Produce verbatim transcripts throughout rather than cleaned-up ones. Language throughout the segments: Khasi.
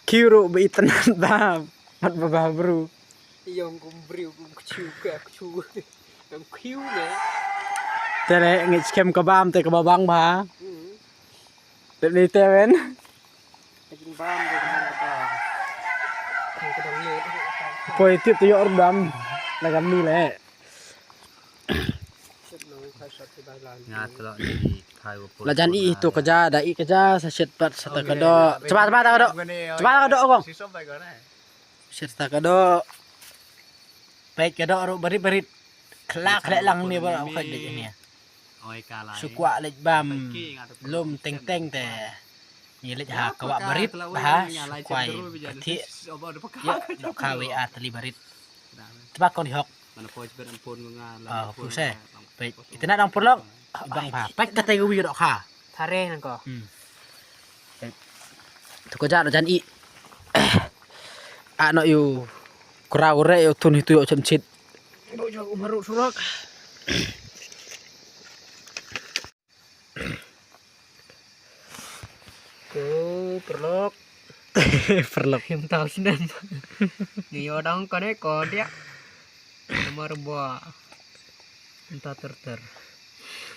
Kiu ruh ba itynnat ba. Mat ba ba bru. Ïong kum briew kum kchiu ka kchiu. Kum kiu ne. Te le ngi skhem ka bam te ka ba bang ba. Hmm. Te ni te wen. Ka jingbam ka jingbam ka bam. Poi tip te ïoh ruh bam. La kam ni le. Nga telo ni thai wa put. La jan i tu ka ja, da i ka ja, sa shet pat sa ta ka do. Chaba, chaba ta ka do. Chaba ta ka do kong. Shet ta ka do. Peit ka do ruh barit barit. Khlak khlek lang ni ba khlek dik ni. Oi ka lai. Shu kwah leit bam lum teng teng te. Ngi leit ha ka wah barit ha shu kwai pyrthih. Ïa dok kha wei ar tylli barit. Tba kong di hok. Mana poi jibet ampun nga la. Ah, puse. Peit itynnat dang purlok. Bang ba. Peit kata gu wi dok kha. Thare nang ko. Hmm. Tu ko ja no jan i. A no yu. Kura ure yu tun hitu yu chemchit. Bo jo umaru surok. Ko perlok. Perlok. Him tau snem. Ni yo dang kane ko dia. Nomor bo. Entah ter ter.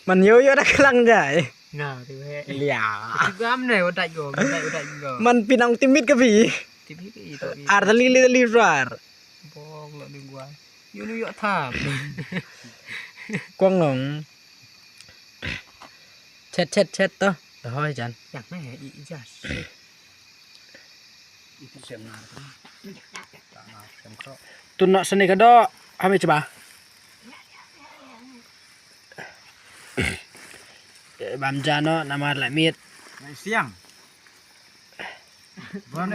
Man yo yo da klang jai. Nah, tu he. Lia. Itu gam ne udah go, udah udah go. Man pinang timit ke bi. Tibi ke itu. Ar tali li tali rar. Bong lo ni gua. Yo ni yo tam. Kuang nong. Chet chet chet to. Hoi jan. Yang ne i jas. Tu nak seni ka dok. Kami coba. Bam jano namar la mit. Siang. Bam.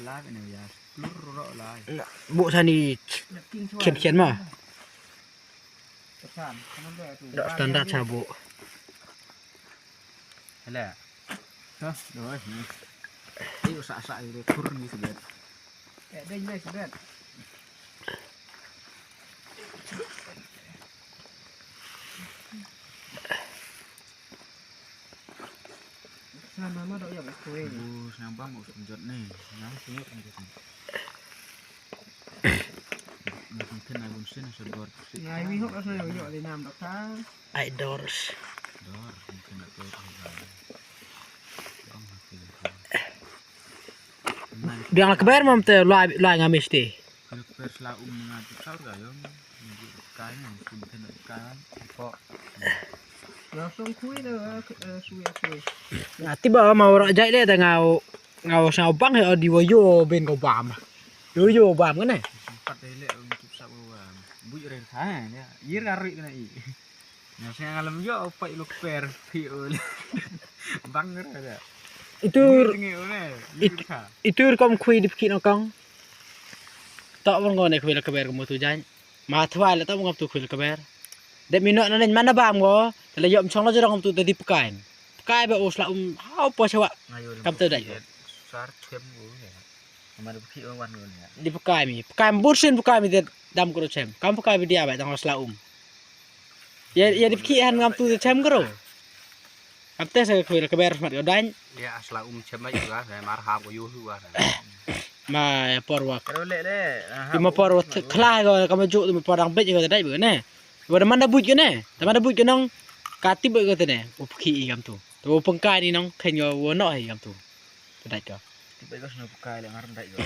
Lai ni ya. Plur ro lai. Bu sani khian khian ma. Dok standar cha bu. Hele. Hah, doi. Ni usak-usak gitu, kur ni sebet. Eh, dai ni sebet. Sana mama dok ya, kue. Bus nambang usah jot ni. Yang sini kan gitu. Mungkin aku sini sebor. Ngai wi hok asal yo di nam dok ta. Ai dors. Dor, mungkin nak tahu. Biang la kber mam te lai lai ngamis te. Kan kber sla um nga tu saur ga yo. Kai ni mungkin nak kai. Ko. Langsung kui dah, eh, sui sui. Nga tiba ma ora jai le da ngau ngau sa bang he di wo yo ben ko bam. Yo yo bam kan eh. Sempat deh le untuk sap bam. Bui ren kha ya. Yir arui kena i. Nga sngew ngalem ïoh u peit u kper phi u. Bang re da. Itu itu rukom khui dip ki nongkong. Tok bang ko ne khui la kber ko mutu jan. Ma thwa la tok bang tu khui la kber. Dep minot na nen mana bam ko. Tele ïoh mchong la jorong tu tadi pekai. Pekai ba u sla um hau po chawa. Kam tu dai ko. Sar chem u ya. Di pekai mi, pekai mi bursin pekai mi te dam kru chem. Kam pekai mi dia bai tang sla um. Ya ya di peki han ngam tu te chem kru. Kam te sa khui la kber smat ko dan. Dia sla um chem bai juga, mar ham ko yuh juga. Ma ya por wak. Kru le le. Di ma por wak khla ko kam ju tu ma por dang bej ko te dai bu ne. Wa da man da buj ko ne. Da man da buj ko nong. Ka tip ko te ne. U peki i kam tu. Tu pengkai ni nong khen ko wo no hi kam tu. Te dai ko. Tiba ko sno kai le ngar dai ko.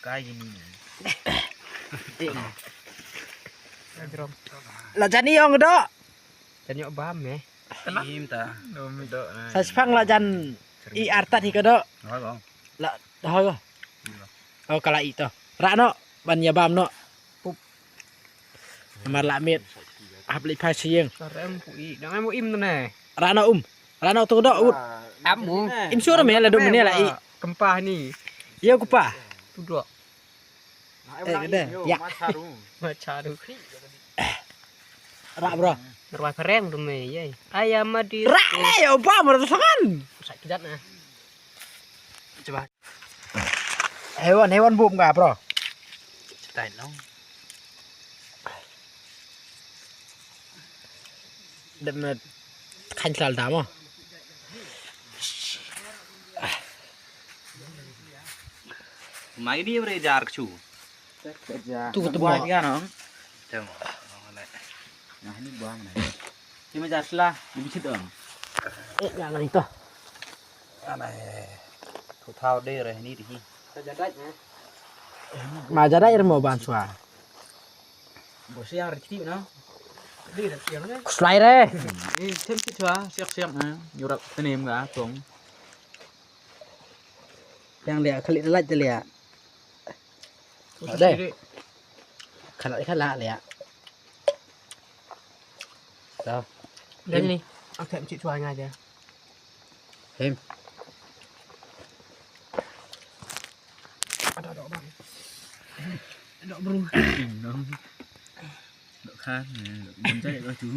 Kai ni ni. La jani ong do. Jani bam me. Im ta. Sa sipang la jan i artat hi ko do. Hoi bang. La hoi ko. Oh kala i to. Ra no ban ya bam no. Pup. Mar la mit. Hap li phai sieng. Rem pu i. Dang mo im ne. Ra no um. Rano tu do ut. Amu. Im sur me la dum ne la i. Kempah ni. Yo kupa. Tu do. Eh kede. Ya. Macharu. Ra bro. Rwa pereng tu me ye. Ayam madi. Ra le yo ba mar tu sangan. Sakit na. Coba. Hewan hewan bum ka bro. Cetai long. Dep na khan sal damo. Mai ni bre jar kchu. Tu tu mo. Jar no. Tem. Nah, ini buang nah. Ini jar sela, ini bicit dong. Eh, ngan ngan to. Anai. Tu thau de re ni di. Ma jadai re mo ban swa. Bo siang re kiti no. Di re siang ne. Kuslai re. Eh, tem kit swa, siak siak ne. Nyurap tenim ga tong. Yang lia kali lait lia. Dai. Kala kala lia. Tau. Dan ni. Aku tak cik cuai ngaja. Him. Ada ada bang. Ada bro. Nong. Dok khan, dok bunjai dok tu.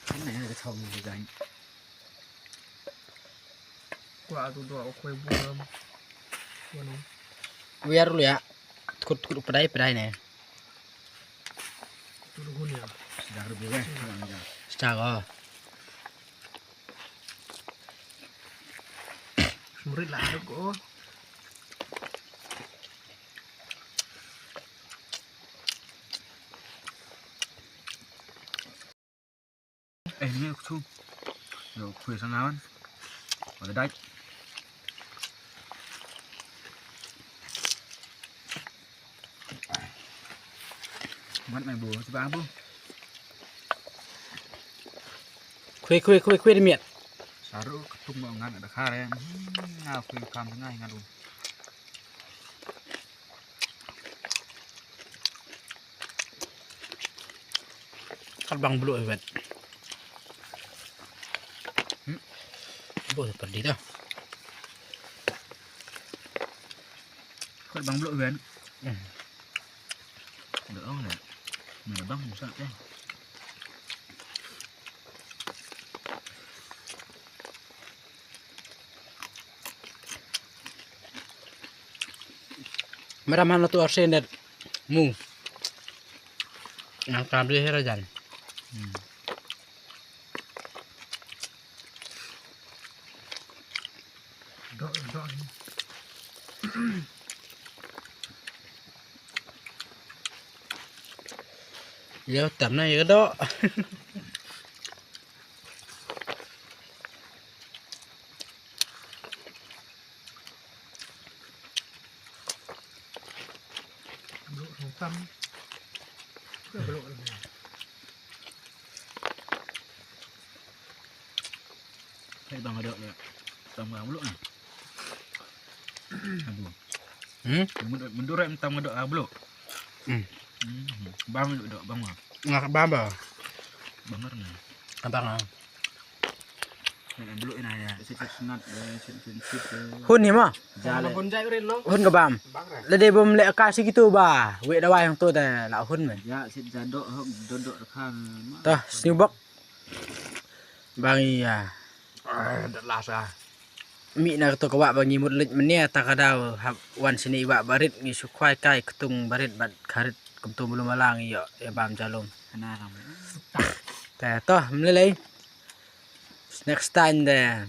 Kan na ka chong ni kan. Kwa tu dok kwe bu. Kwa no. Wiar lu ya. Kut kut pedai pedai ne. Tu lu hun ya. Sedang rubi kan. Sedang oh. Murid lah ada ko. Eh, ni aku tu. Yo, aku sangawan. Ada dai. Mat mai bu, cuba bu. Khui khui khui khui miet. Saru ketung ba ngan ada kare. Hmm, nga khui kam tengah ngan lu. Kat bang bulu evet. Hmm. Bu seperti dah. Kat bang bulu evet. Hmm. Dah ong le. Mana bang musa ke. Mera man tu arsen dat mu. Nang kam dia hera jan. Hmm. Dok dok. Yo tam na yo dok. Blok hitam. Ke blok ni. Hai bang ada ni. Bang bang blok ni. Abu. Hmm? Mendur mendur entang ada abu. Hmm. Hmm. Bang ada bang. Ngak bang ba. Bang ni. Abang ah. Ni blok ina ya. Sit sit nat eh sit sit sit. Hun ni ma. Jale. Hun ka bam. Lade bom le ka si kitu ba. Wei dawai hang tu da la hun men. Ya sit jadok hok dodok rekha. Tah sniubok. Bang iya. Ah, dah lah sah. Mi na to ka wah ba ngi mut leit menia ta ka daw wan sini wah barit ngi shu khwai kai ktung barit bad kharit kumtu mulu malang ïa ïa bam jalum. Te to mlelei. Next time de.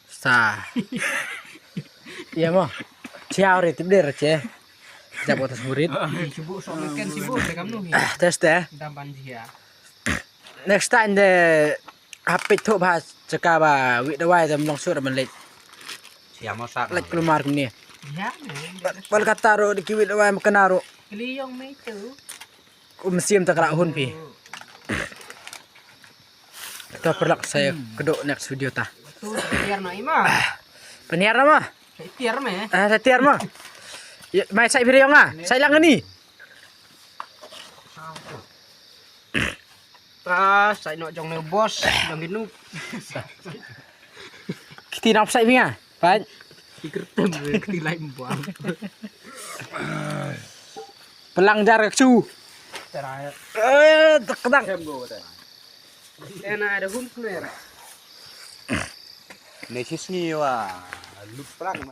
Sa. Ïa mo. Ciao re tip der ce. Jabo tas murit. Sibuk sok leken sibuk de kamnu hi. Tes de. Dam ban jia. Next time de hapit thuh bha chaka ba wi dawai de mlong sur man leit. Siam mo sak. Leit kulmar kumne. Ya. Bal kata ro de ki wi dawai makna ro. Kli yong me tu. Kum siam ta kra hun phi. To perlak saya kedok next video ta. Tu tiar na ima. Peniar nama? Tiar me. Ah, tiar ma. Mai sai phi yong ah. Sai lang ni. Ta sai nok jong ne bos jong ginu. Kiti nap sai pinga. Pan. Kiti kertem kiti lai mbang. Pelang jar ke su. Eh, tak tak. Ena ada hun flare. Ne sisni wa. Lup pelang.